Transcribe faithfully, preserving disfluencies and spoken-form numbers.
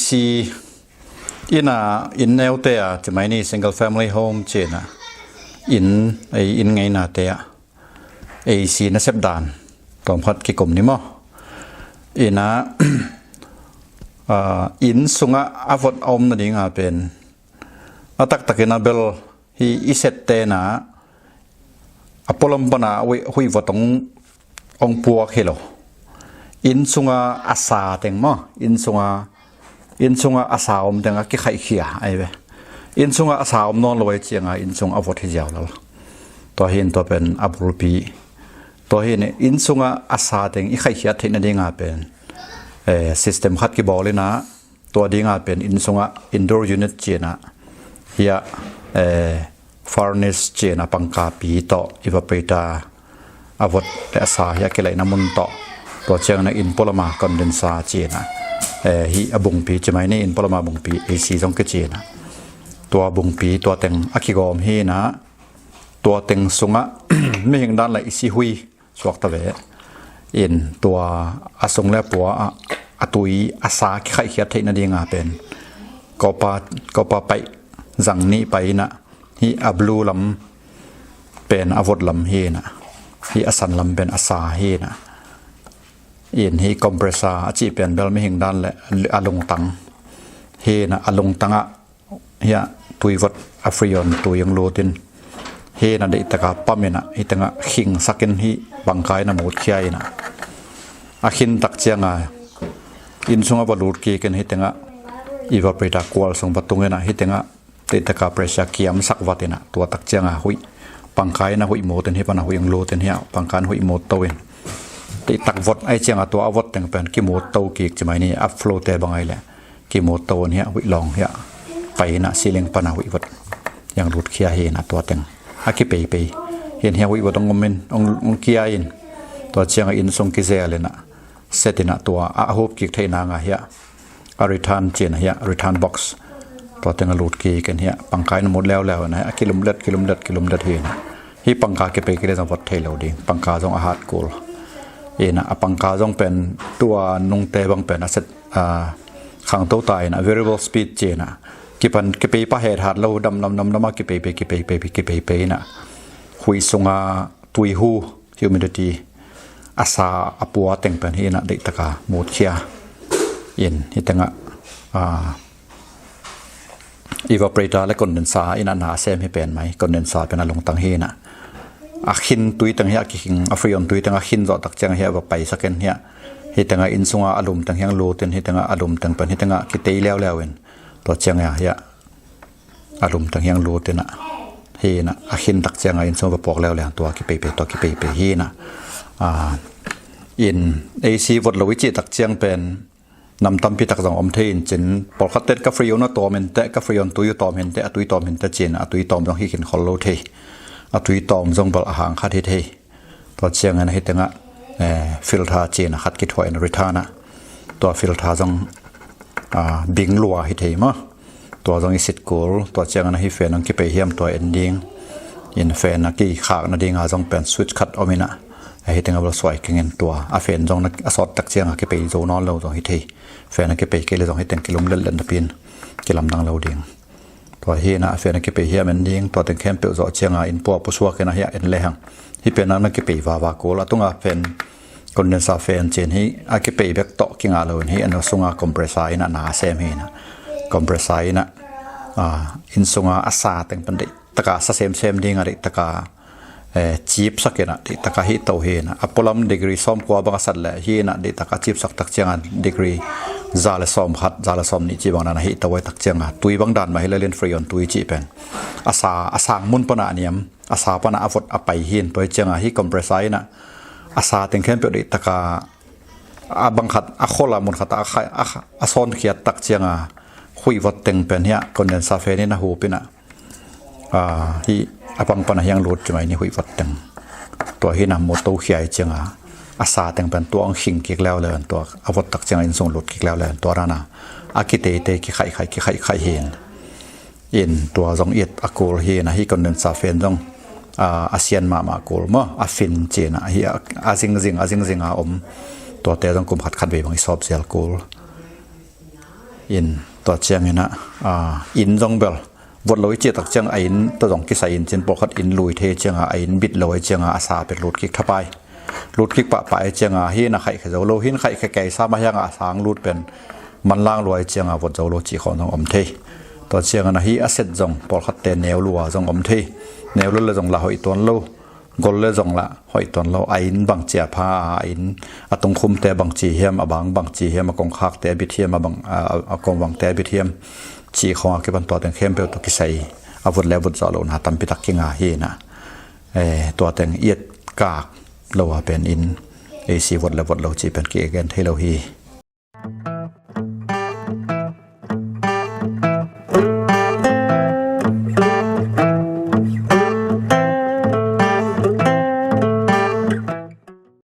si inn a, inn neute a, ci mai ni, single family home ci-in a, inn, ei inn ngeina te a, ei si nasep dan tawm khat kikum ni maw? Inn a, inn sungah a vot a om nading a pen a taktakin a bel hi i sette na a pualam pana huih vot hong puak hi lo. Inn sunga a sa teng maw, inn sunga inn sunga a sa om teng a kikhaihkhia ahi ve. Inn sunga a sa om nawn lo ahi cianga inn sung a vot hi ziau lal. Tua hi in tua pen a bulpi. Tua hi in inn sunga a sa teng i khaihkhiat theih nadinga pen system khat kibawl ina, tua dinga pen inn sunga indoor unit ci-in a, hiah furnace ci-in a pangkapi tawh evaporator a vot le a sa hi a kilaihna mun tawh, tua ciangin a inn pualama condenser ci-in a, hi a bungpi ci mai ni, inn pualama bungpi, A C zong kici-in a, tua bungpi tua teng a kigawm hi ina, tua teng sungah mihing dan le i si hui suakta ve in, tua a sung le a pua ah a tui a sa kikhaihkhiat theih nadinga pen kopa, kopa paih zang nih pai ina, hi a blue lam pen a vot lam hi ina, hi a san lam pen a sa hi ina, in hi compressor a cih pen bel mihing dan le a lungtang hi ina, a lungtangah hiah tui vot a freon tui hong lutin, hi ina deihtaka pam ina, hi tengah khingsakin hi pangkai na mutkhia ina, a khin tak cianga inn sungah va lut kikin hi tengah evaporator kual sung va tung ina, hi tengah deihtaka pressure kiamsak vat ina, tua tak cianga huih pangkai na huih mutin, hi pana huih hong lutin, hiah pangkai na huih mut to in, deihtak vot ahi cianga tua a vot teng pen kimut to kik ci mai ni, upflow te bang ahi le kimut to in hiah huih lawng hiah pai ina, ceiling pana huih vot hiang lutkhia hi ina, tua teng a kipeipei hi in, hiah huih vot hong om in, hong kia in, tua cianga inn sung kizel ina, set ina, tua a hup kik theih nanga hiah a return ci-in a, hiah return box, tua teng a lut kikin hiah pangkai na mut leuleu ina, a kilumlet, kilumlet, kilumlet hi ina, hi pangka kipei kei le zong vot thei lo ding, pangka zong a hat kul ina, a pangka zong pen tua nungte bang pen a set khangto ta ina, variable speed ci ina, kipan kipei pah het hat lo, dam dam dam dam a kipeipei, kipeipei, kipeipei ina, huih sunga tui hu, humidity, a sa a pua teng pen hi ina deihtaka mutkhia in, hi tengah evaporator le condenser ina na a sem hi pen mai, condenser pen a lungtang hi ina, a khin tui teng hiah kikhing, a freon tui teng a khin zawh tak ciang hiah va paisak in hiah, hi tengah inn sunga a lum teng hiang lutin, hi tengah a lum teng pen hi tengah kitei leuleu in, tua ciang hiah a lum teng hiang lut ina, hi ina a khin tak cianga inn sung va puak leuleu, tua kipeipei, tua kipeipei hi ina, in A C vot lo i cih tak ciang pen nam tampi tak zong om thei in cin, pawlkhat ten ka freon a tawm in teh, ka freon tui uh tawm hin teh, a tui tawm hin teh ci-in a tui tawm zong hi khin khol lo thei, a tui tawm zong bel a hang khat hi thei. Tua ciangin a hi tengah filter ci-in a khat kithuah in return ah, tua filter zong bing lua hi thei maw? Tua zong i sit kul, tua ciangin a hi fan hong kipei hiam tua en ding. In fan a kikhak nadinga zong pen switch khat om ina, a hi tengah bel suai kengin tua a fan zong a sawt tak cianga kipei zo nawn lo zong hi thei. Fan a kipei kei le zong hi teng kilum letlet napi-in kilamdang lo ding. Tua hi ina a fan a kipei hiam en ding, tua teng khempeuh zawh cianga inn pua pusuak ina hiah en lehang, hi pen a na kipei vava kul, a tunga fan, condenser fan ci-in hi a kipei bek tawh kingah lo in, hi a na sunga compressor ina na a sem hi ina, compressor ina inn sunga a sa teng pen deihtaka sa semsem dinga deihtaka cipsak ina, deihtaka hih to hi ina, a pualam degree sawmkua bang a sat le hi ina deihtaka cipsak tak cianga degree za le sawmkhat, za le sawmnih cih bang dan a hih to ai tak cianga tui bang dan mah hi le lin freon tui cih pen a sa, a sang mun pana a niam, a sa pana a vot a pai hi in, tua hi cianga hi compressor ina a sa teng khempeuh deihtaka a bang khat a khol a mun khat a, a sawnkhiat tak cianga huih vot teng pen hiah condenser fan ina hup ina, hi a bang pana hiang lut ci mai ni, huih vot teng. Tua hi ina mut to khia hi cianga a sa teng pen tua hong khing kik leuleu in, tua a vot tak cianga inn sung lut kik leuleu in, tua dana a kiteitei kikhaihkhaih, kikhaihkhaih hi in. In tua zong it a kul hi ina, hi condenser fan zong a sian mahmah kul maw, a fin ci ina, hi a zingzing, a zingzing a om. Tuate zong kum khat khat vei bang i sawp zial kul. In tua ciangin ah, aa, inn zong bel vot lo i cih tak ciang a inn tawh zong kisai in cin pawlkhat inn lui thei ciangah a inn bit lo i ciangah a sa pet lut kik thapai. Lut kik pahpah i ciangah hi na khaihkhia zo lo, hin khaihkhia kei sam a hiangah a sang lut pen manlang lua i ciangah vot zo lo cih khawng zong om thei. Tua ciangin ah hi a set zong pawlkhatte neu lua zong om thei. Neu lo le zong la hoih tuan lo. Gol le zong la hoih tuan lo, a inn bangci a pha, a inn a tungkhumte bangci hiam, a bang bangci hiam, a kongkhakte a bit hiam, a bang, a, a kongvangte a bit hiam, cih khawng a kipan tua teng khempeuh tawh kisai a vot le vot zawh lohna tampi tak kinga hi na. Eh, tua teng i etkak lo a pen in A C vot le vot lo cih pen ki gen thei lo hi.